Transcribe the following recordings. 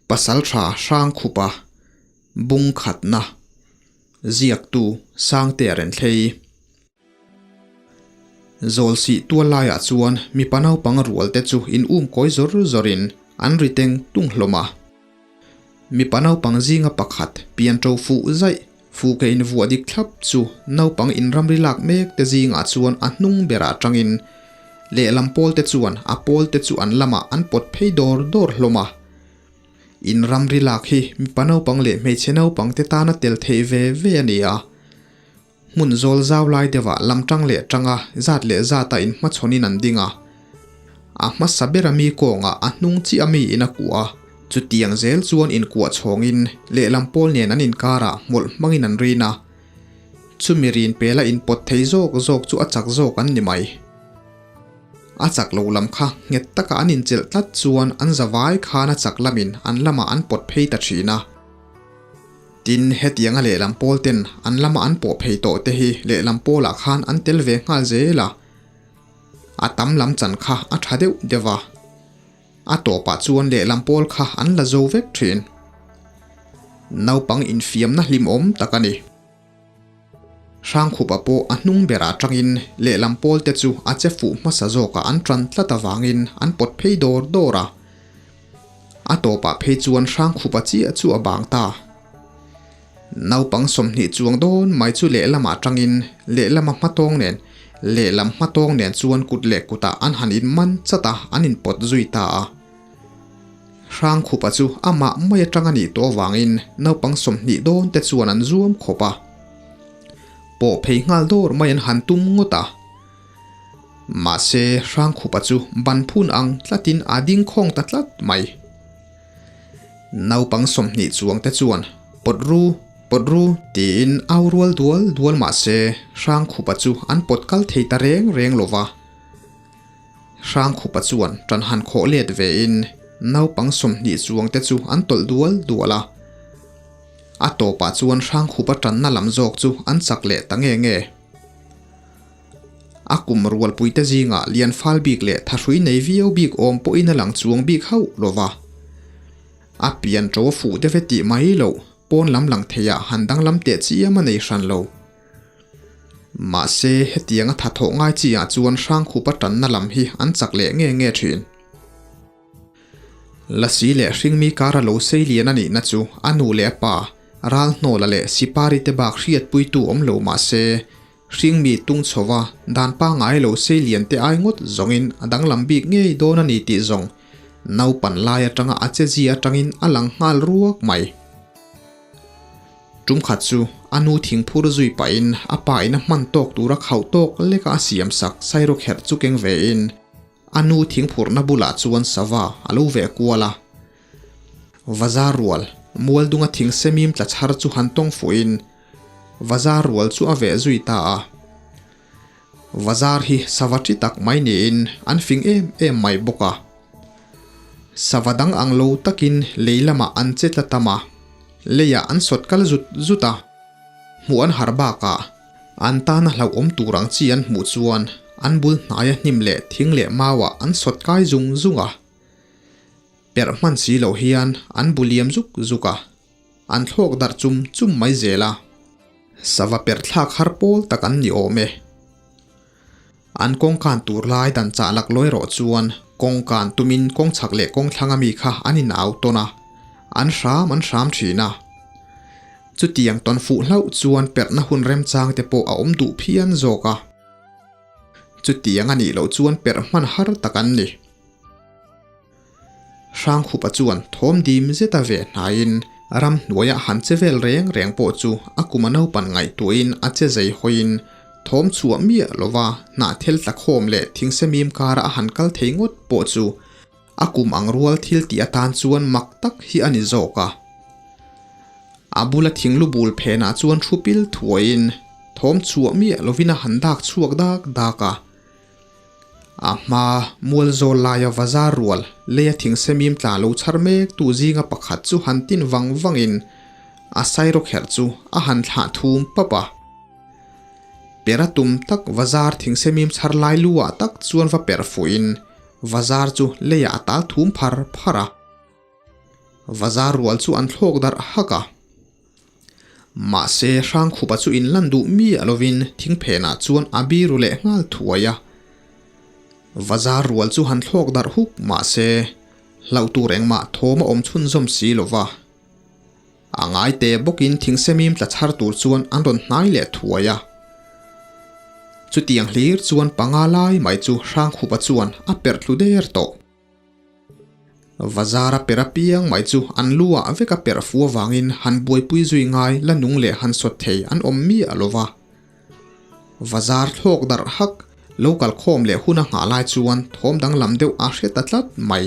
Pasaltha Hrangkhupa bung khatna ziaktu Sangtea Renthlei. Zawlsih tual laiah chuan mipa naupang rualte chu in um kawi zawr zawrin an ri teng tung hlawm a. Mipa naupang zinga pakhat pian ṭo fuh zaih fu ke invuah dik thlap chu naupang inramri lak mek te zingah chuan a hnung berah tangin lehlam pawlte chuan a pawlte chu an lamah an pawt phei dawr dawr hlawm a. In ramri lak hi mipa naupang leh hmeichhe naupang te tana tel theih ve ve a ni a. Hmun zawl zau lai deuhah lam tang leh tanga zat leh zata inhmachhawnin an ding a. A hmasa ber ami kawngah a hnung chiah ami in a kuah a. Chutiang zel chuan inkuah chhawngin lehlam pawl nen an inkarah hmawlh hmangin an rin a. Chumi rin pela inpawt thei zawk zawk chu a chak zawk an ni mai. A chak lo lam kha nghet taka an inchelh tlat chuan an zavai khan a chak lamin an lamah an pawt phei ta thin a. Tin, hetianga lehlam pawl ten an lama an pawh phei tawh te hi lehlam pawlah khan an tel ve nghal zel a. A tam lam chan kha a tha deuh deuh a. A tawpah chuan lehlam pawl kha an la zo vek thin. Naupang infiamna hlimawm tak a ni. Hrangkhupa pawh a hnung berah tangin lehlam pawlte chu a che fuh hmasa zawkah an tan tlat avangin an pawt phei dawr dawr a. A tawpah phei chuan Hrangkhupa chiah chu a bang ta. Naupang 20 chuang dawn mai chu lehlamah tangin lehlama hmatawng nen lehlam hmatawng nen chuan kut leh kutah an han inman chat a, an inpawt zui ta a. Hrangkhupa chu amah mai atang a nih tawh avangin naupang 20 dawn te chuan an zuam khawp a. Pawh phei nghal dawr mai an han tum ngawt a. Mahse Hrangkhupa chu ban phun ang tlatin a ding khawng ta tlat mai. Naupang 20 chuang te chuan pawt ru, pawt ru tiin au rual dual dual mahse Hrangkhupa chu an pawt kal thei ta reng reng lova. Hrangkhupa chuan tan han khawh let vein naupang 20 chuang te chu an tawlh dual dual a. A tawpah chuan Hrangkhupa tanna lam zawk chu an chak leh ta nge nge. A kum rualpui te zingah lian fal bik leh thahrui nei viau bik awm pawhin a lang chuang bik hauh lova. A pian ṭo fuh deuh e tih mai loh pawn lam lang theiah han danglam teh chiam a nei hran lo. Mahse, hetianga tha thawh ngai chi ah chuan Hrangkhupa tanna lam hi an chak leh nge nge thin. Lasi leh hringmi kara lo sei lian a nihna chu a nu leh a pa, Ralhnawla leh Sipari te bak hriatpuitu awm lo mahse, hringmi tung chhova dan pangngai lo sei lian te ai ngawt zawngin a danglam bik ngei dawn a ni tih zawng naupan lai atanga a che zia atangin a lang nghal ruak mai. Tum khat chu a nu thingphur zui pahin a pa in a hman tawk tura khauh tawk leka a siam sak sairawk herh chu keng vein a nu thingphurhna bulah chuan sava a lo veh kual a. Vaza rual mual dunga thing semim tla chhar chu han tawng fuhin vaza rual chu a veh zui ta a. Vazar hi sava chi tak mai niin an fing em em mai bawk a. Sava dang ang lo takin lei lamah an che tla tam a, leiah an sawt kal zut zut a. Hmuh an har bakah an tana hlauhawm tur ang chi an hmuh chuan an bul hnaia hnim leh thing leh mauah an sawt kai zung zung a. Perh hman si loh hian an bu liam zuk zuk a, an thlawk darh chum chum mai zel a. Sava perh thlak har pawl tak an ni awm e. An kawngkan tur lai dan chah lak lawi rawh chuan kawngkan tumin kawng chhak leh kawng thlang ami kha an inau tawn a, an hram an hram thin a. Chutiang tawn fuh hlauh chuan perhna hun remchang te pawh a awm duh phian zawk a. Chutiang a nih loh chuan perh hman har tak an ni. Hrangkhupa chuan thawm dim zeta ve hnaiin ramhnuaia han che vel reng reng pawh chu a kum a naupan ngaihtuahin a che zei hawiin thawm chhuah miah lova hnahthel tlakhawm leh thingsemim kara a han kal thei ngawt pawh chu a kum ang rual thil tih atan chuan mak tak hi a ni zawk a. A bula thinglu bul phenah chuan thu pil thuaiin thawm chhuah miah lovin a han dak chhuak dak dak a. A hma mual zawl laia vaza rual leia thingsemim tla lo chhar mek tu zinga pakhat chu han tin vang vangin a sairawk herh chu a han thlah thum pap a. Pera tum tak vazar thingsemim chhar lai lu ah tak chuan va perh fuhin vazar chu leiah a tal thum phar phar a. Vazar rual chu an thlawk darh hak a. Mahse, Hrangkhupa chu inlan duh miah lovin thingphenah chuan a biru leh nghal thuai a. Vazar rual chu han thlawk darh huk mahse, hlauh tur engmah thawm a awm chhunzawm si lova. A ngai te bawkin thingsemim tla chhar tur chuan an rawn hnai leh thuai a. Chutiang hlir chuan panga lai mai chu Hrangkhupa chuan a perh tlu der tawh. Vazara per apiang mai chu an lu ah vek a perh fu avangin han buaipui zui ngai la nung leh han sawt thei an awm miah lo va. Vazar thlawk darh hak lo kal khawm leh hun a nghah lai chuan thawm danglam deuh a hre ta tlat mai.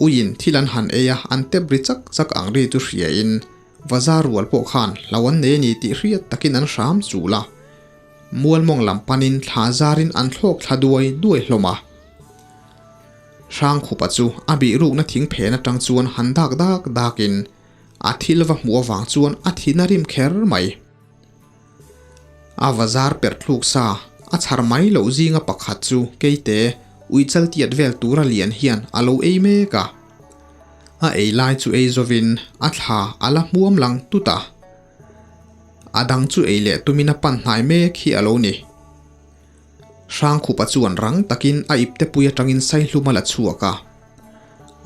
Uiin thil an han ei a, an tep ri chak chak ang ri chu hriain Vazar rual pawh khan hlo an nei a ni tih hriat takin an hram chul a. Mualmawng lam panin thla zarin an thlawk thla duai duai hlawm a. Hrangkhupa chu a bih rukna thing phen atang chuan han dak dak dakin a thil va hmuh avang chuan a thin a rim kher mai. A va zar perh thluk sa a chhar mai loh zinga pakhat chu keite uichal tiat vel tura lian hian a lo ei mek a. A ei lai chu ei zawin a thla a la hmuam lang tut a. A dang chu ei leh tumin a pan hnai mek hi a lo ni. Hrangkhupa chuan rang takin a ipte pui atangin saihlum a la chhuak a.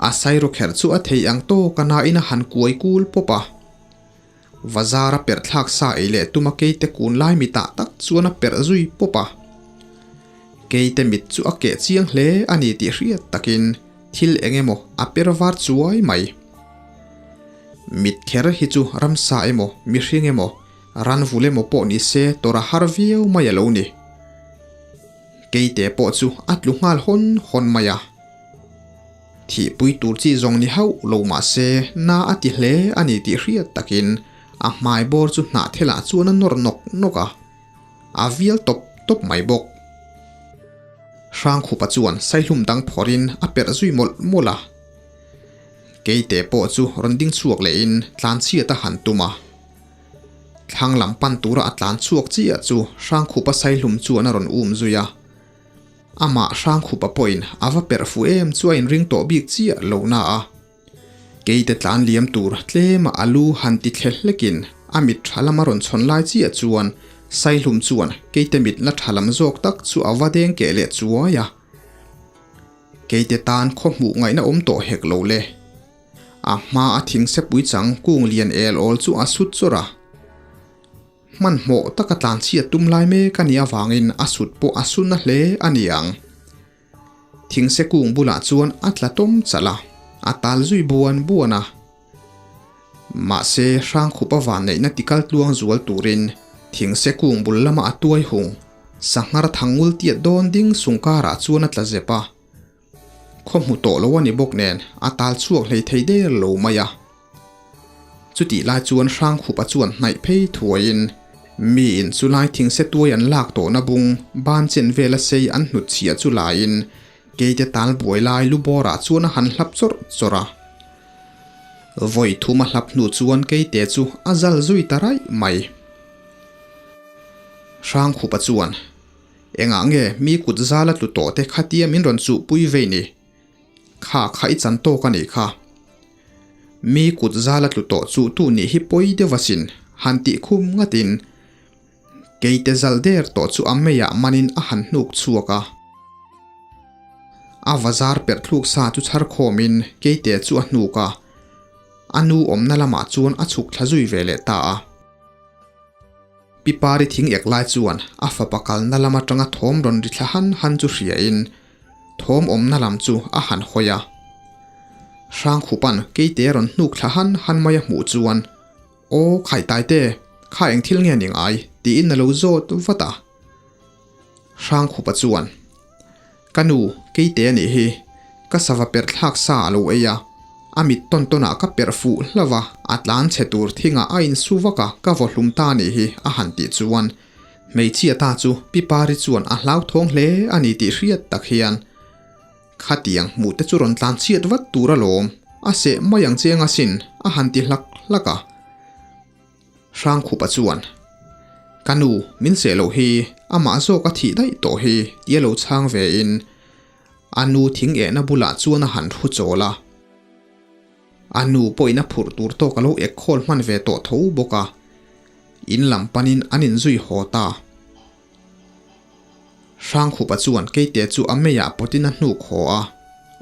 A sairawkherh chu a thei ang tawk a nain a han kuai kul pawp a. Vazar a perh thlak sa ei leh tuma keite kun lai mitah tak chuan a perh zui pawp a. Keite mit chu a keh chiang hle a ni tih hriat takin thil eng emaw a per var chuai mai. Mit kher hi chu ramsa emaw, mihring emaw, ranvul emaw pawh ni se tawrh a har viau mai a lo ni. Keite pawh chu a tlu nghal hawn hawn mai a. Thihpui tur chi zawng ni hauh lo mah se na a ti hle a ni tih hriat takin a hmai bawr chu hnahthelah chuan a nawr nawk nawk a, a vial tawp tawp mai bawk. Hrangkhupa chuan saihlum dang phawrhin a perh zui mawlh mawlh a. Keite pawh chu rawn ding chhuak lehin tlan chhiat a han tum a. Thlang lam pan tura a tlan chhuak chiah chu Hrangkhupa saihlum chuan a rawn um zui a. Amah Hrangkhupa pawhin a va perh fuh em chu a inring tawh bik chiah lo na a. Keite tlan liam tur tlema a lu han ti thle hlekin a mit tha lama rawn chhawn lai chiah chuan Saihlum chuan keite mit la tha lam zawk tak chu a va deng keh leh chuai a. Keite tan khaw hmuh ngaihna awm tawh hek lo le. A hma a thing sepui chang kung lian el awl chu a sut chawrh a. Hmanhmawh taka tlanchhiat tum lai mek a nih avangin a sut pawh a su na hle a ni ang. Thingse kung bulah chuan a tla tawm chalh a, a tal zui buan buan a. Mahse, Hrangkhupa vanneihna tikal tluang zual turin thingse kung bul lama a tuai hung, sanghar thangul tiat dawn ding sung karah chuan a tla zep a. Khaw hmu tawh lo a ni bawk nen a tal chhuak hlei thei der lo mai a. Chutih lai chuan Hrangkhupa chuan hnaih phei thuaiin miin chulai thingse tuai an lak tawhna bung ban chen vela sei an hnut chhiah chu laiin keite tal buai lai lu bawrah chuan a han hlap chawrh chawrh a. Vawi thum a hlap hnu chuan keite chu a zal zui ta raih mai. Hrangkhupa chuan Engah nge mi kut zala tlu tawh te khatia min rawn chuhpui vei ni? Kha kha i chan tawk a nih kha. Mi kut zala tlu tawh chuhtu nih hi pawi deuh asin, han tih khum ngatin keite zal der tawh chu a meiah manin a han hnuk chhuak a. A vazar perh thluk sa chu chhar khawmin keite chu a hnuk a, a nu awmna lamah chuan a chhuk thla zui ve leh ta a. Pi Pari thing ek lai chuan a fapa kalna lam atanga thawm rawn ri thla han han chu hriain thawm awmna lam chu a han hawi a. Hrangkhupan keite rawn hnuk thla han han mai a hmuh chuan, Aw Khaitaite, kha eng thil nge ni ngai? tiin a lo zawt vat a. Hrangkhupa chuan, Ka nu, keite a nih hi. Ka sava perh thlak sa a lo ei a. A mit tawn tawnah ka perh fuh hlauh a, a tlan chhe tur thingah a insu vak a, ka vaw hlum ta a nih hi, a han tih chuan hmeichhia ta chu Pi Pari chuan a hlauthawng hle a ni tih hriat tak hian khatiang hmuh te chu rawn tlan chhiat vat tur alawm, a seh mai ang che anga sin, a han ti hlak hlak a. Hrangkhupa chuan, Ka nu, min seh loh hi, amah zawk a thih daih tawh hi, tia lo chhang vein a nu thing ehna bulah chuan a han thu chawl a. A nu pawhin a phurh tur tawk a lo ek khawl hman ve tawh tho bawk a, in lam panin an inzui haw ta. Hrangkhupa chuan keite chu a meiah pawtin a hnuk haw a,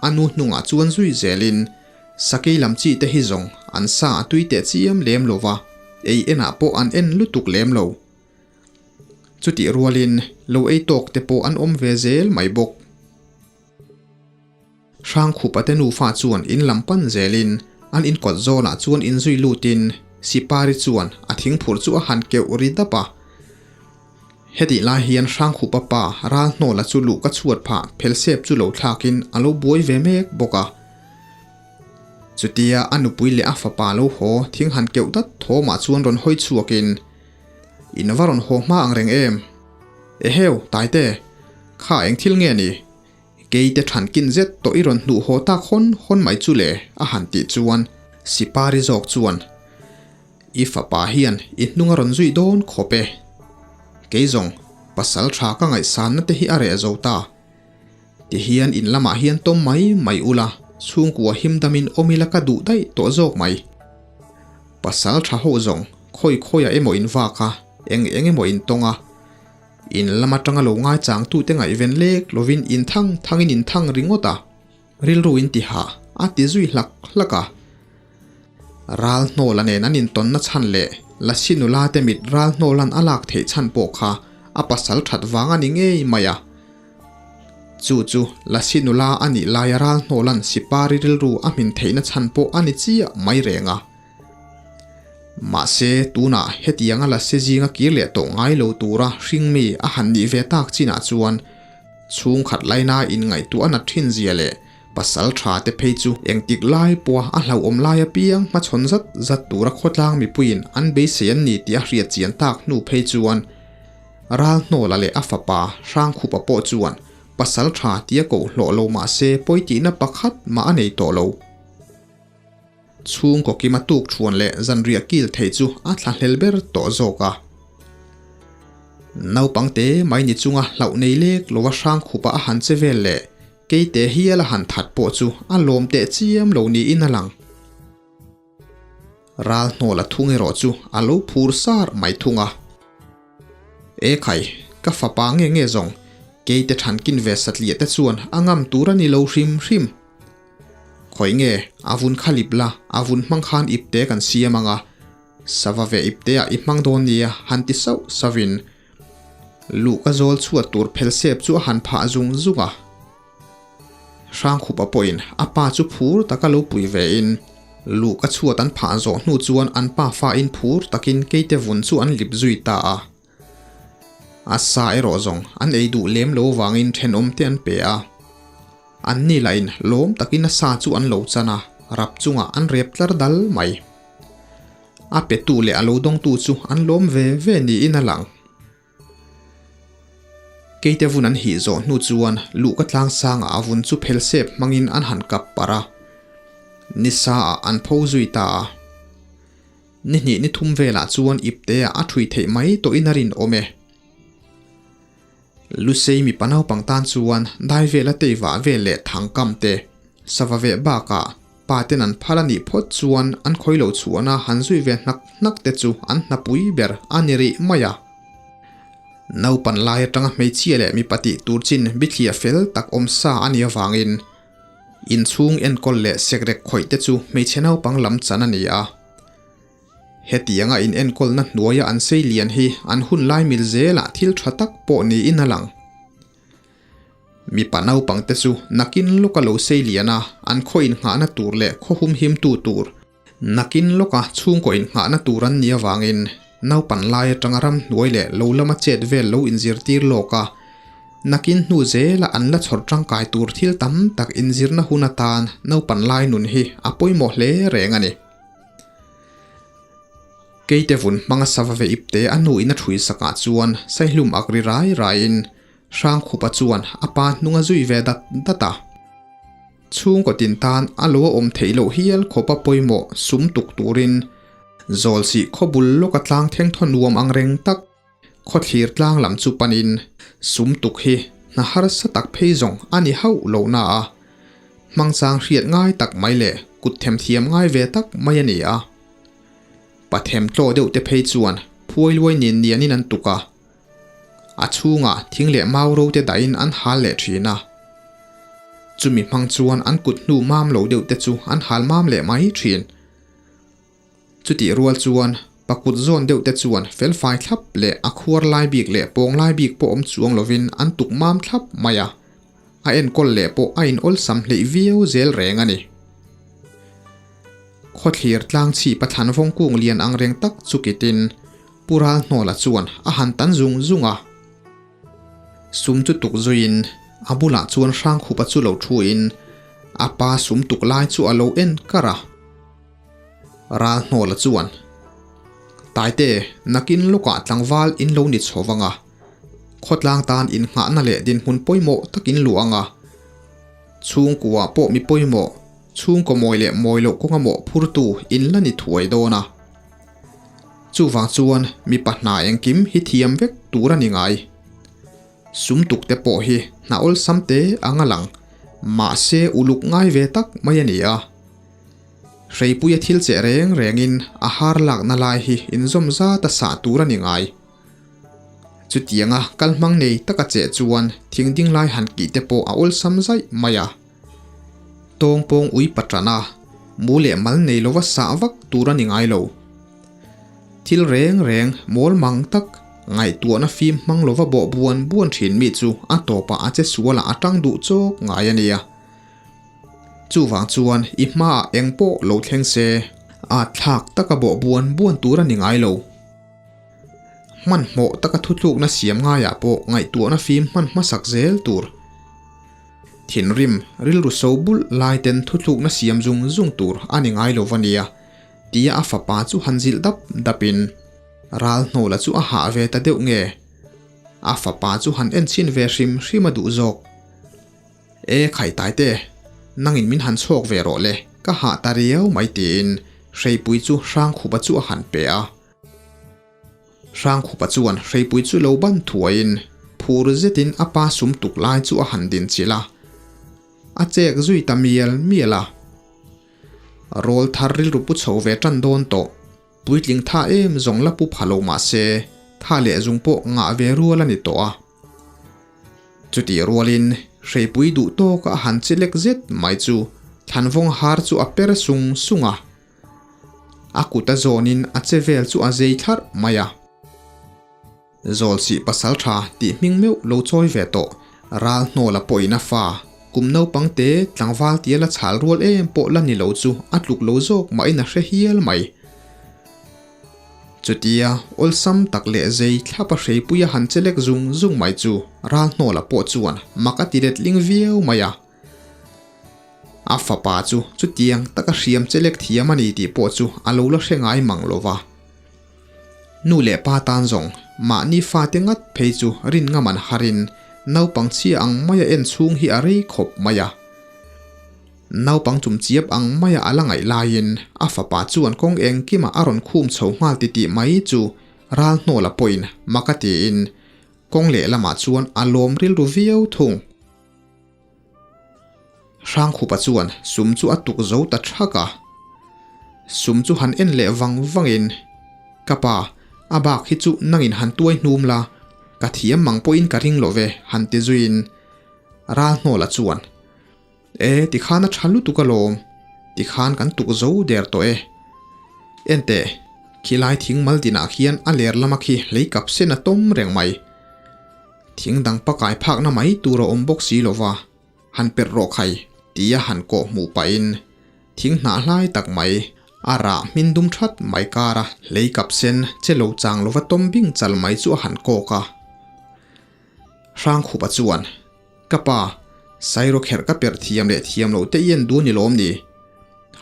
a nu hnungah chuan zui zelin sakei lam chi te hi zawng an sa a tui teh chiam lem lo va, ei enah pawh an en lutuk lem lo. Chutih rualin lo ei tawk te pawh an awm ve zel mai bawk. Hrangkhupa te nufa chuan in lam pan zelin an inkawt zawnah chuan inzui lutin Sipari chuan a thingphur chu a han keuh ri dap a. Hetih lai hian Hrangkhupa pa ral hnawla chu luh ka chhuat phah phelsep chu lo thlakin a lo buai ve mek bawk a. Chutia a nupui leh a fapa lo haw thing han keuh dat thawmah chuan rawn hawi chhuakin, In va rawn haw hma ang reng em? Eheu, Taite, kha eng thil nge ni? Keite thankin zet tawh i rawn hnuh haw tak hawn hawn mai chu le, a han tih chuan Sipari zawk chuan, I fapa hian i hnung a rawn zui dawn khawp e. Kei zawng, pasal tha ka ngaihsanna te hi a reh zo ta. Tihian in lamah hian tawm mai mai ula, chhungkua him damin awm ila ka duh daih tawh zawk mai. Pasal tha ho zawng, khawi khawiah emaw in vak a, eng eng emaw in tawng a, In lam atanga lo ngaichangtute ngaihven lek lovin in thang thangin in thang ringawt a, rilru in ti hah a ti zui hlak hlak a. Ral hnawla nen an intawnna chhan leh Lasi nula te mit ral hnawlan a lak theih chhan pawh kha a pasal that vang a ni ngei mai a. Chu chu Lasi nula a nih laia ral hnawlan sipari rilru a hmin theihna chhan pawh a ni chiah mai reng a. Mahse, tunah hetianga la se zinga kir leh tawh ngai lo tura hringmi a han nih ve tak chinah chuan chhungkhat laina inngaihtuah a nat thin zia leh pasal tha te phei chu engtik lai pawha a hlauhawm lai apiang hmachhawn zat zat tura khawtlang mipuiin an beisei an ni tih a hriat chian tak hnu phei chuan ral hnawla leh a fapa Hrangkhupa pawh chuan pasal tha tia koh hlawh lo mahse pawitihna pakhat mah a nei tawh lo. Chhungkaw kima tuk thuan leh zanriah kil thei chu a thla hlel ber tawh zawk a. Naupang te mai ni chunga hlauh nei lek lova hrang khupa a han che vel leh keite hial a han that pawh chu a lawm teh chiam lo niin a lang. Ral hnawla thung erawh chu a lo phur sar mai thung a. E khai, ka fapa nge nge zawng, keite thankin ve satliah te chuan a ngam tur a ni lo hrim hrim. Khawi nge, a vun kha lip la, a vun hmang khan ipte kan siam ang a, sava ve ipteah i hmang dawn nia han ti sauh sauhin luhka zawl chhuat tur phel sep chu a han phah zung zung a. Hrangkhupa pawhin a pa chu phur taka lo pui vein luhka chhuat an phah zawh hnu chuan an pa fain phur takin keite vun chu an lip zui ta a. A sa erawh zawng an ei duh lem lo vangin thenawmte an pe a. An ni lahin lawm takin a sa chu an lo chan a, rap chungah an rep tlar dal mai. A petu leh a lo dawngtu chu an lawm ve ve niin a lang. Keite vun an hih zawh hnu chuan luhka tlang sangah a vun chu phel sep hmangin an han kap parh a, nisa ah an pho zui ta a. Ni hnih ni thum velah chuan ipteah a thui theih mai tawhin a rinawm e. Lusei mipa naupang tan chuan dai vela tei vah vel leh thangkam te, sava veh bakah pa ten an phal a nih phawt chuan an khawi lo chhuahna han zui ve hnak hnak te chu an hnapui ber a ni rih mai a. Naupan lai atanga hmeichhia leh mipa tih tur chin bithliah fel tak awm sa a nih avangin inchhung enkawl leh sekrek khawih te chu hmeichhe naupang lam chan a ni a. Hetianga inenkawlna hnuaia an sei lian hi an hun lai mil zelah thil tha tak pawh niin a lang. Mipa naupangte chu nakin lawka lo sei lian a, an khaw innghahna tur leh khaw humhimtu tur, nakin lawka chhungkaw innghahna tur an nih avangin naupan lai atanga ramhnuai leh lo lama chet vel lo inzirtir lawk a, nakin hnu zela an la chhawr tangkai tur thil tam tak inzirna hun atan naupan lai nun hi a pawimawh hle reng a ni. Keite vun hmanga sava ve ipte a nu in a thui sakah chuan saihlum ak ri rai raiin Hrangkhupa chuan a pa hnung a zui ve dat dat a. Chhungkaw tin tan a lo a awm theih loh hial khawpa pawimawh sum tuk turin Zawlsih khaw bul lawka tlang thengthaw nuam ang reng tak Khawthlir tlang lam chu panin sum tuk hi hna harsa tak phei zawng a ni hauh lo na a, hmangchang hriat ngai tak mai leh kut themthiam ngai ve tak mai a ni a. Pa themtlaw deuh te phei chuan phuai luai nen nianin an tuk a, a chhungah thing leh mau ro te dahin an hal leh thin a. Chumi hmang chuan an kut hnu mam lo deuh te chu an hal mam leh mai thin. Chutih rual chuan pa kut zawn deuh te chuan felfai thlap leh a khuar lai bik leh pawng lai bik pawh awm chuang lovin an tuk mam thlap mai a, a enkawl leh pawh a in awlsam hleih viau zel reng a ni. Khawthlir tlang chhip a thlan vawng kung lian ang reng tak chu kitin Pu Ralhnawla chuan a han tan zung zung a. Sum chu tuk zuiin a bulah chuan Hrangkhupa chu lo thuin a pa sum tuk lai chu a lo en kar a. Ralhnawla chuan, Taite, nakin lawkah tlangval in lo ni chho vang a, khawtlang tan innghahna leh dinhmun pawimawh tak in luah ang a, chhungkua pawh mi pawimawh, chhungkaw mawi leh mawi loh kawnga mawh phurtu in la ni thuai dawn a. Chuvang chuan mipa hna engkim hi thiam vek tur a ni ngai. Sum tuk te pawh hi hna awlsam te ang a lang, mahse uluk ngai ve tak mai a ni a. Hreipuia thil che reng rengin a har lakna lai hi inzawm zat a sah tur a ni ngai. Chutianga kal hmang nei taka che chuan thing ding lai han kih te pawh a awlsam zaih mai a. Tawngpawng ui paṭana mu leh mal nei lova sah vak tur a ni ngai lo. Thil reng reng mawl mang tak ngaihtuahna fim hmang lova bawh buan buan thin mi chu a tawpah a che sualah a tang duh chawk ngai a nia. Chuvang chuan i hmaah eng pawh lo thleng se, at thlak taka bawh buan buan tur a ni ngai lo. Hmanhmawh taka thutlukna siam ngaiah pawh ngaihtuahna fim hman hmasak zel tur. Thinrim, rilru so bulh lai ten thutlukna siam zung zung tur a ni ngai lo va nia, tia a fapa chu han zilh dap dapin ral hnawla chu a hah ve ta deuh nge? A fapa chu han enchhin ve hrim hrim a duh zawk. E Khaitaite, nangin min han chhawk ve rawh le, ka hah ta riau mai tiin Hreipui chu Hrangkhupa chu a han pe a. Hrangkhupa chuan Hreipui chu lo ban thuaiin phur zetin a pa sum tuk lai chu a han din chilh a, a chek zui ta mial mial a. Rawl thar rilru pu chho ve tan dawn tawh, puitling tha em zawng la pu pha lo mah se, tha leh zung pawh ngah ve rual a ni tawh a. Chutih rualin Hreipui duh tawka a han che lek zet mai chu Thlanvawng har chu a per sung sung a. A kut a zawnin a che vel chu a zei thlarh mai a. Zawlsih pasal tha tih hming meuh lo chawi ve tawh ral hnawla pawhin a fa kum naupang te tlangval tia la chhal rual em pawh la ni lo chu a tluk lo zawk mahin a hre hial mai. Chutia awlsam tak leh zei thlapa hreipuia han che lek zung zung mai chu ral hnawla pawh chuan mak a ti letling viau mai a. A fapa chu chutiang taka hriam che lek thiam a ni tih pawh chu a lo la hre ngai mang lo va. Nu leh pa tan zawng mahni fate ngat phei chu rin ngam an harin naupang chhia ang maia en chhung hi a rei khawp mai a. Naupang chumchiap ang maia a la ngaih laiin a fapa chuan kawng engkimah a rawn khum chho nghal titih mai chu ral hnawla pawhin mak a tiin kawng lehlamah chuan a lawm rilru viau thung. Hrangkhupa chuan sum chu a tuk zo ta thak a. Sum chu han en leh vang vangin, Ka pa, a bak hi chu nangin han tuai hnum la, ka thiam mang pawhin ka ring lo ve, han ti zuiin Ralhnawla chuan, E, tikhan a tha lutuk alawm, tikhan kan tuk zo der tawh e. Enteh, khilai thing mal dinah khian a ler lama khi hlei kap sen a tawm reng mai. Thing dang pakai phakna mai tur a awm bawk si lo va, han perh rawh khai tia han kawh hmuh pahin thing hnah hlai tak mai a rah hmin dum that mai kara hlei kap sen che lo chang lova tawm bing chal mai chu a han kawk a. Hrangkhupa chuan, Ka pa, Sairo kherh ka perh thiam leh thiam loh te i en duh a ni lawm ni?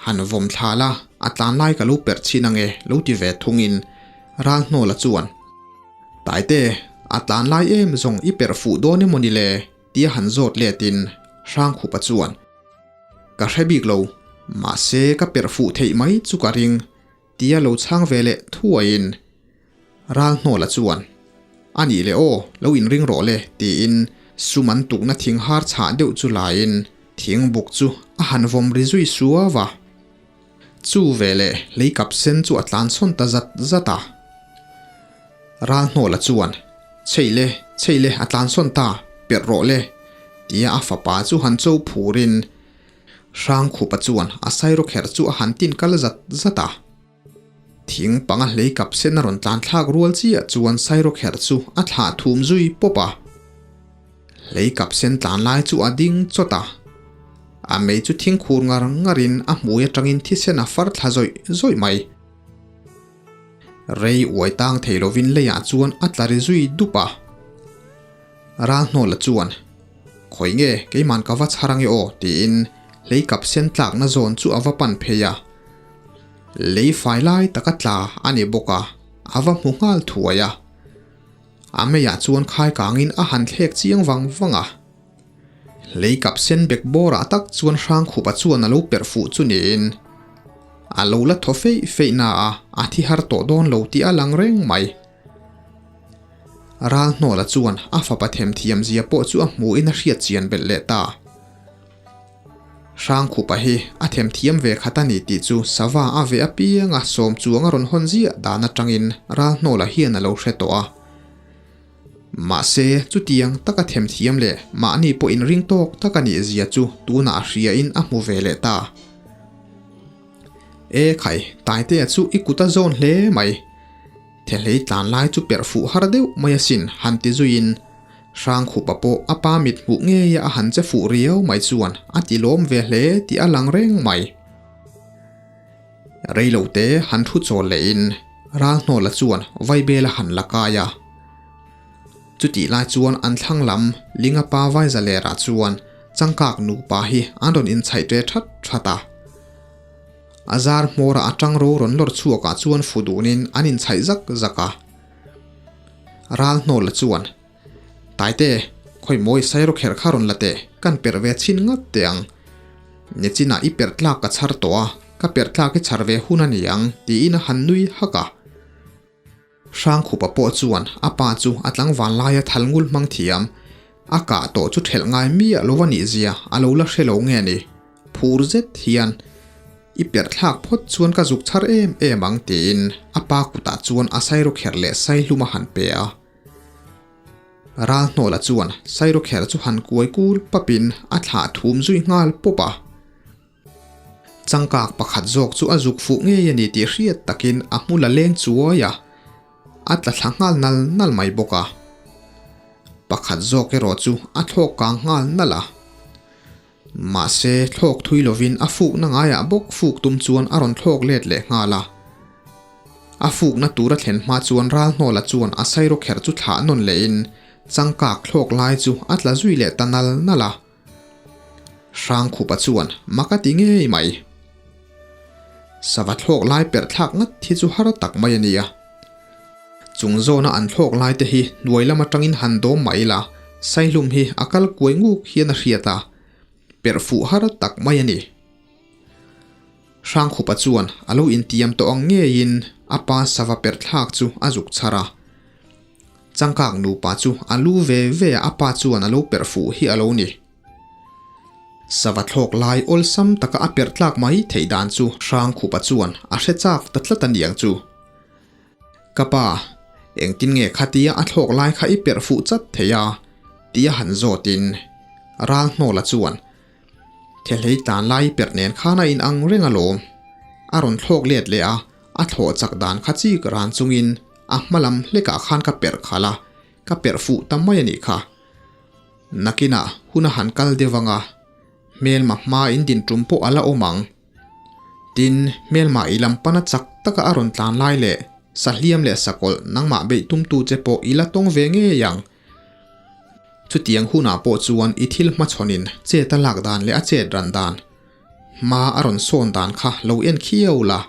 Han vawm thla la, a tlan lai ka lo perh chhin ange, lo ti ve thungin Ralhnawla chuan, Taite, a tlan lai em zawng i perh fuh dawn emaw ni le? tia han zawt letin Hrangkhupa chuan, Ka hre bik lo, mahse ka perh fuh theih mai chu ka ring, tia lo chhang ve leh thuaiin Ralhnawla chuan, A nih leh aw, lo inring rawh le, tiin sum an tukna thing har chhah deuh chu laiin thing buk chu a han vawm ri zui suau a. Chu veleh lei kap sen chu a tlan sawn ta zat zat a. Ral hnawla chuan, Chhei le, chhei le, a tlan sawn ta, perh rawh le, tia a fapa chu han cho phurin Hrangkhupa chuan a sairawkherh chu a han tin kal zat zat a. Thing panga hlei kap sen a rawn tlan thlak rual chiah chuan sairawkherh chu a thlah thum zui pawp a. Hlei kap sen tlan lai chu a ding chawt a. A mei chu thing khur ngar ngarin a hmui atangin thisen a far thla zawih zawih mai. Rei uai tang thei lovin leiah chuan a tla ri zui dup a. Ral hnawla chuan, Khawi nge keiman ka va chhar ange aw tiin lei kap sen tlakna zawn chu a va pan phei a. Lei fai lai taka tla a ni bawk a, a va hmu nghal thuai a. A meiah chuan khai kangin a han thlek chiang vang vang a. Lei kap sen bek bawrah tak chuan Hrangkhupa chuan a lo perh fuh chu niin a lo la thaw feih feih na a, a thi har tawh dawn lo tih a lang reng mai. Ral hnawla chuan a fapa themthiam zia pawh chu a hmuhin a hriat chian belh leh ta. Hrangkhupa hi a themthiam ve khat a ni tih chu sava a ve apianga sawm chuang a rawn hawn ziah dan atangin Ral hnawla hian a lo hre tawh a. Mahse, chutiang taka themthiam leh mahni pawh inring tawk tak a nih zia chu tunah a hriain a hmu ve leh ta. E khai, Taitea chu i kut a zawn hle mai. Thehlei tlan lai chu perh fuh har deuh mai asin han ti zuiin Hrangkhupa pawh a pa mit hmuh ngeia a han che fuh riau mai chuan a ti lawm ve hle tih a lang reng mai. Reilote han thu chawl lehin Ralhnawla chuan Vaibela han la kai a. Chutih lai chuan an thlang lam Linga pa Vaizalera chuan Changkak nupa hi an rawn inchhaih ṭe ṭhat ṭhat a. A zar hmawrah a tang ro rawn lawr chhuakah chuan fu dunin an inchhaih zak zak a. Ral hnawla chuan, Taite, khawi mawi sairawk kher kha rawn la teh, kan perh ve chhin ngat teh ang. Nichinah i perh tlak ka chhar tawh a, ka perh tlak i chhar ve hun a ni ang, tiin a han nui hak a. Hrangkhupa pawh chuan a pa chu a tlangval laia thal ngul hmang thiam, a kah tawh chu ṭhelh ngai miah lo a nih zia a lo la hre lo nge ni? Phur zet hian i perh thlak phawt chuan ka zuk chhar em em ang tiin a pa kutah chuan a sairawkherh leh saihlum a han pe a. Ralhnawla chuan sairawkherh chu han kuai kul papin a thlah thum zui nghal pawp a. Changkak pakhat zawk chu a zuk fuh ngei a ni tih hriat takin a hmul a leng chuai a, a tla thla nghal nal nal mai bawk a. Pakhat zawk erawh chu a thlawk kang nghal nal a. Mahse, thlawk thui lovin a fukna ngaiah bawk fuk tum chuan a rawn thlawk let leh nghal a. A fukna tur a thlen hma chuan Ralhnawla chuan a sairawkherh chu thlah nawn lehin changkak thlawk lai chu a tla zui leh ta nal nal a. Hrangkhupa chuan mak a ti ngei mai. Sava thlawk lai perh thlak ngat hi chu har tak mai a nia. Chung zawna an thlawk lai te hi hnuai lam atangin han dawm mah ila, Saihlum hi a kal kuai nguk hian a hriat a, perh fuh har tak mai a ni. Hrangkhupa chuan a lo intiam tawh ang ngeiin a pa sava perh thlak chu a zuk chhar a. Changkak nupa chu a lu ve ve a a pa chuan a lo perh fuh hi a lo ni. Sava thlawk lai awlsam taka a perh tlak mai theih dan chu Hrangkhupa chuan a hre chak ta tlat a niang chu. Ka pa, engtin nge khatia a thlawk lai kha i perh fuh chat thei a? tia han zawtin Ralhnawla chuan Thehlei tlan lai perh nen khan a inang reng alawm. A rawn thlawk let leh a, a thlawh chak dan kha chik ran chungin a hma lam hlekah khan ka perh khalh a, ka perh fuh ta mai a nih kha. Nakinah hun a han kal deuh ang a, hmelma hma in din tum pawh a la awm ang. Tin, hmelma i lam pana chak taka a rawn tlan lai leh sahliam leh sakawlh nangmah beih tumtu che pawh i la tawng ve ngei ang. Chutiang hunah pawh chuan i thil hmachhawnin chet a lak dan leh a chet ran dan, hma a rawn sawn dan kha lo en khiau la.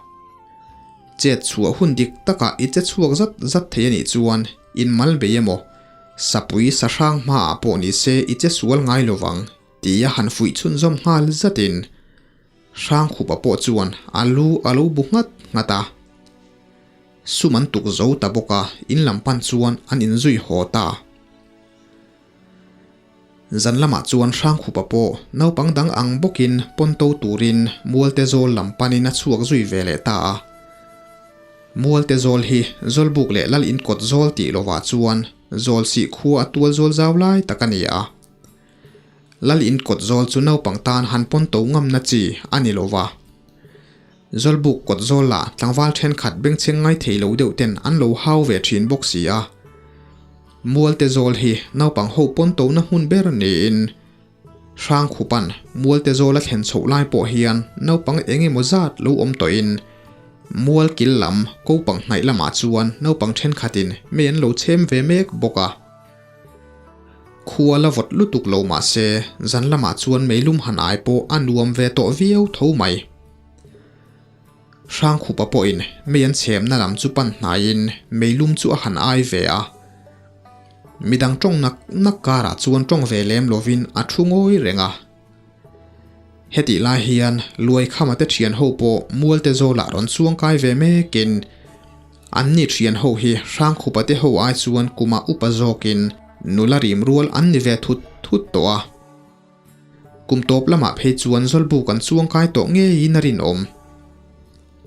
Chet chhuah hun dik takah i che chhuak zat zat thei a nih chuan inmal bei emaw, sapui sahrang hmaah pawh ni se i che sual ngai lo vang tia han fuih chhunzawm nghal zatin Hrangkhupa pawh chuan a lu a lo bu nghat nghat a. Sum an tuk zo ta bawk a, in lam pan chuan an inzui haw ta. Zan lamah chuan Hrangkhupa pawh naupang dang ang bawkin pawnto turin Mualte zawl lam panin a chhuak zui ve leh ta a. Mualte zawl hi Zawlbuk leh Lal inkawt zawl tih lovah chuan Zawlsih khua a tual zawl zau lai tak a ni a. Lal inkawt zawl chu naupang tan han pawnto ngamna chi a ni lova. Zawlbuk kawt zawl lah tlangval thenkhat bengchheng ngai thei lo deuh ten an lo hau ve thin bawk si a. Mualte zawl hi naupang ho pawn tona hmun ber niin Hrangkhupan Mualte zawl a thlen chhoh lai pawh hian naupang eng emaw zat lo awm tawhin mual kil lam kopang hnaih lamah chuan naupang thenkhatin mei an lo chhem ve mek bawk a. Khua la vawt lutuk lo mah se, zan lamah chuan meilum han ai pawh a nuam ve tawh viau tho mai. Hrangkhupa pawhin mei an chhemna lam chu pan hnaiin meilum chu a han ai ve a. Midang tawng nak nak karah chuan tawng ve lem lovin a thu ngawi reng a. Hetih lai hian Luaikhama te thian ho pawh Mualte zawlah rawn chuang kai ve mekin an ni thian ho hi Hrangkhupa te ho ai chuan kumah upa zawkin nula rim rual an ni ve thut thut tawh a. Kum tawp lamah phei chuan Zawlbuk an chuang kai tawh ngeiin a rinawm.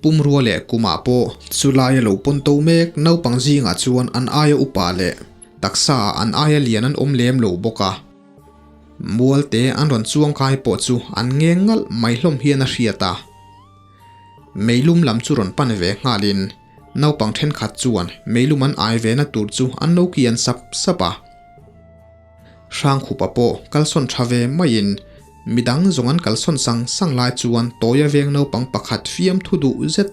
Pumrua leh kumah pawh chulai a lo pawn to mek naupang zingah chuan an aia upa leh taksa ah an aia lian an awm lem lo bawk a. Mualte an rawn chuang kai pawh chu an ngeng ngalh mai hlawm hian a hriat a. Meilum lam chu rawn pan ve nghalin naupang thenkhat chuan meilum an ai ve na tur chu an lo kian sap sap a. Hrangkhupa pawh kalsawn tha ve maiin midang zawng an kalsawn sang sang lai chuan Tawia veng naupang pakhat fiamthu duh zet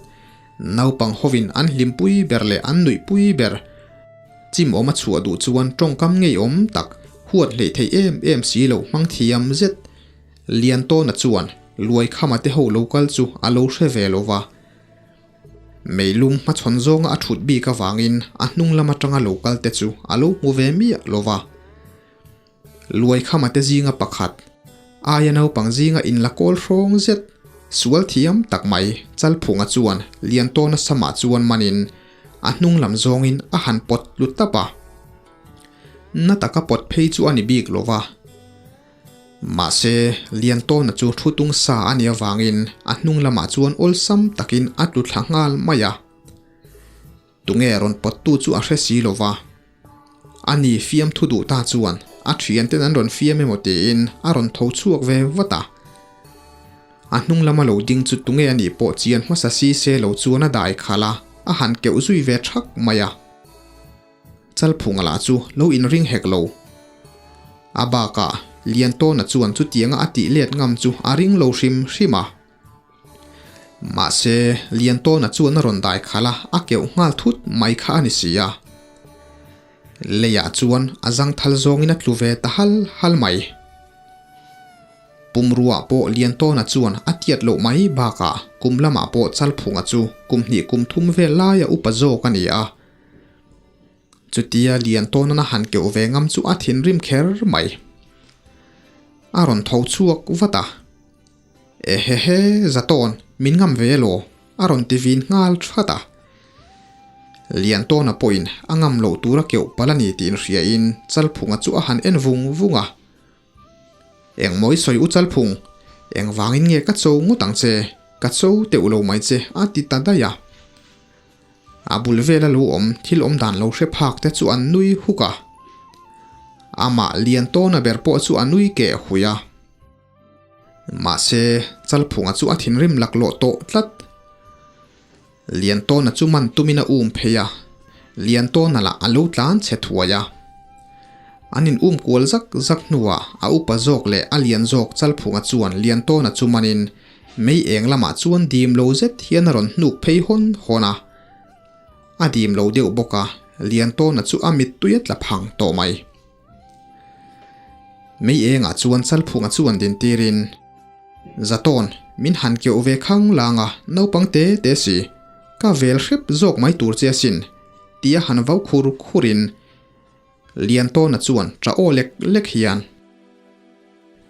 naupang hovin an hlimpui ber leh an nuihpui ber chim awm a chhuah duh chuan tawngkam ngeiawm tak huat hleih theih em em si loh hmang thiam zet Liantawna chuan Luaikhama te ho lo kal chu a lo hre ve lo va. Meilum hmachhawn zawnga a thut bik avangin a hnung lam atanga lo kal te chu a lo hmu ve miah lo va. Luaikhama te zinga pakhat, aia naupang zinga inla kawl hrawng zet, sual thiam tak mai Chalphunga chuan Liantawna samah chuan manin a hnung lam zawngin a han pawt tlu tap a. Na taka pawt phei chu a ni bik lo va. Mahse, Liantawna chu thu tung sa a nih avangin a hnung lamah chuan awlsam takin a tlu thla nghal mai a. Tunge rawn pawttu chu a hre si lo va. Ani fiamthu duh ta chuan a thianten an rawn fiam emaw tiin a rawn tho chhuak ve vat a. A hnung lama lo ding chu tunge a nih pawh chian hmasa si se lo chuan a dai khalh a, a han keuh zui ve thak mai a. Chalphunga lah chu lo inring hek lo. A bakah Liantawna chuan chutianga a tih let ngam chu a ring lo hrim hrim a. Mahse, Liantawna chuan a rawn dai khalh a, a keuh nghal thut mai kha a ni si a. Leiah chuan a zangthal zawngin a tlu ve ta hal hal mai. Pumruah pawh Liantawna chuan a tiat loh mai bakah kum lamah pawh Chalphunga chu kum hnih kum thum vel laia upa zawk a ni a. Chutia Liantawnan a han keuh ve ngam chu a thinrim kher mai. A rawn tho chhuak vat a. Ehehe, Zatawn, min ngam ve elaw? a rawn ti vin nghal that a. Liantawna pawhin a ngam loh tur a keuh palh a ni tih inhriain Chalphunga chu a han en vung vung a. Engmawi sawi u Chalphung, engvangin nge ka cho ngawt ang che, ka cho teuh lo mai che a ti ta daih a. A bul vela lo awm thil awm dan lo hre phak te chu an nui huk a. Amah Liantawna ber pawh chu a nui keh hui a. Mahse, Chalphunga chu a thinrim laklawh tawh tlat. Liantawna chu man tumin a um phei a, Liantawna lah a lo tlan chhe thuai a. An in um kual zak zak hnuah a upa zawk leh a lian zawk Chalphunga chuan Liantawna chu manin Mei eng lamah chuan dim lo zet hian a rawn hnuk phei hawn hawn a. A dim lo deuh bawk a, Liantawna chu a mittui a tla phang tawh mai. Mei engah chuan Chalphunga chu an din tirin, Zatawn, min han keuh ve khang lang a, naupang te te si, ka vel hrep zawk mai tur che asin, tia han vau khur khurin, Liantawna chuan ṭah aw lek lek hian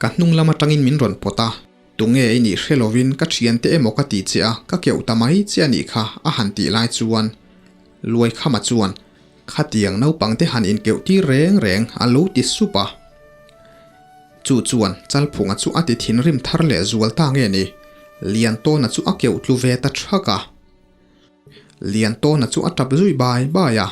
ka hnung lam aṭangin min rawn pawt a, tunge i nih hre lovin ka ṭhiante emaw ka ti che a, ka keuh ta mai che a nih kha a han tih lai chuan Luaikhama chuan khatiang naupangte han inkeuh tir reng reng a lo ti sup a. Chu chuan Chalphunga chu a ti thinrim thar leh zual ta nge ni, Liantawna chu a keuh tlu ve ta thak a. Liantawna chu a tap zui bai bai a.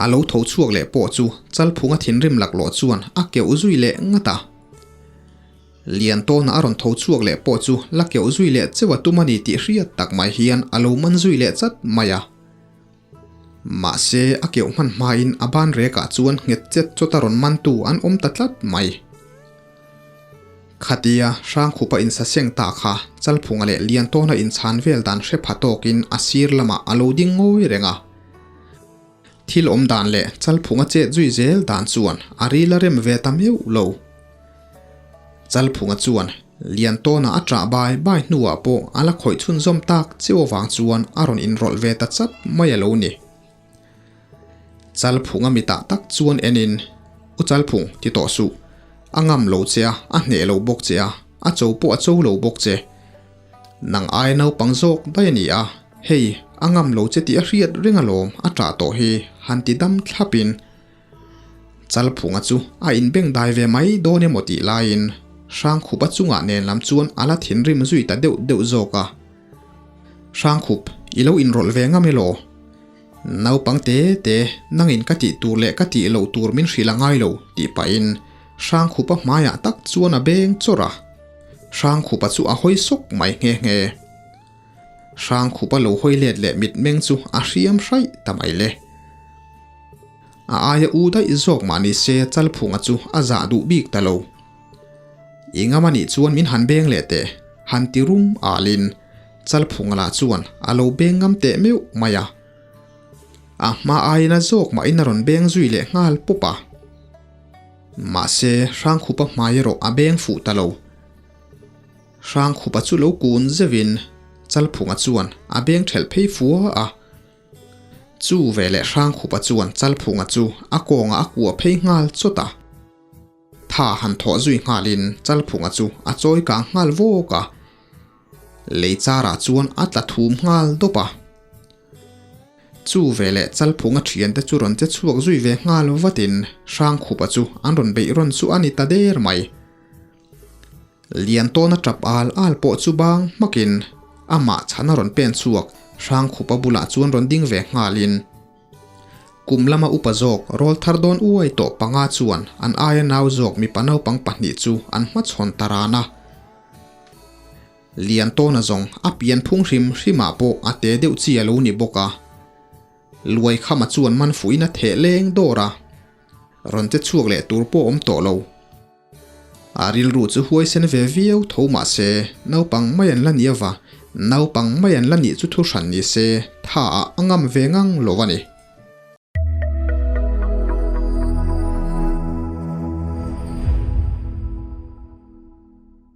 A lo tho chhuak leh pawh chu Chalphunga thinrim laklawh chuan a keuh zui leh ngat a. Liantawna a rawn tho chhuak leh pawh chu la keuh zui leh cheu a tum a ni tih hriat tak mai hian a lo man zui leh chat mai a. Mahse a keuh hman hmain a ban rekah chuan nghet chet chawt a rawn mantu an awm ta tlat mai. Khatia Hrangkhupa insaseng ta kha Chalphunga leh Liantawna inchhan vel dan hre pha tawkin a sir lamah a lo ding ngawi reng a. Thil awm dan leh Chalphunga chet zui zel dan chuan a ril a rem ve ta meuh lo. Chalphunga chuan Liantawna a ṭah bai bai hnuah pawh a la khawih chhunzawm tak cheu avang chuan a rawn inrawlh ve ta chat mai a lo ni. Chalphunga mitah tak chuan enin, U Chalphung, ti tawh suh. A ngam lo che a, a hneh lo bawk che a, a cho pawh a cho lo bawk che. Nang aia naupang zawk daih a ni a, hei, a ngam lo che tih a hriat reng alawm, a ṭah tawh hi, han ti dam thlapin Chalphunga chu a inbeng dai ve mai dawn emaw tih laiin Hrangkhupa chungah nen lam chuan a la thinrim zui ta deuh deuh zawk a. Hrangkhup, i lo inrawlh ve ngam elaw? Naupang te te, nangin ka tih tur leh ka tih loh tur min hrilh a ngai lo, tih pahin Hrangkhupa hmaiah tak chuan a beng chawrh a. Hrangkhupa chu a hawi sawk mai nghe nghe. Hrangkhupa lo hawi let leh mitmeng chu a hriam hraih ta mai le. A aia u daih zawk mah ni se Chalphunga chu a zah duh bik ta lo. I ngam a nih chuan min han beng leh teh, han ti rum alin Chalphunga lah chuan a lo beng ngam teh meuh mai a. A hma aiin a zawk mahin a rawn beng zui leh nghal pawp a. Mahse Hrangkhupa hmai erawh a beng fuh ta lo. Hrangkhupa chu lo kun zeuhin Chalphunga chuan a beng thelh phei fua a. Chu veleh Hrangkhupa chuan Chalphunga chu a kawngah a kuah phei nghal chawt a. Tha han thawh zui nghalin Chalphunga chu a chawi kang nghal vawk a. Lei charah chuan a tla thum nghal dawp a. Chu veleh Chalphunga thiante chu rawn che chhuak zui ve nghal vatin Hrangkhupa chu an rawn beih rawn chu a ni ta der mai. Liantawna tap al al pawh chu bang hmakin amah chhan a rawn pen chhuak Hrangkhupa bulah chuan rawn ding ve nghalin kum lama upa zawk rawl thar dawn uai tawh panga chuan an aia nau zawk mipa naupang pahnih chu an hmachhawn ta ran a. Liantawna zawng a pian phung hrim hrimah pawh a te deuh chi a lo ni bawk a. Luaikhama chuan man fuhin a theh leng dawr a, rawn che chhuak leh tur pawh awm tawh lo. A rilru chu huaisen ve viau tho mah se, naupang mai an la ni ava, naupang mai an la nih chu thu hran ni se, tha ah a ngam ve ngang lo a ni.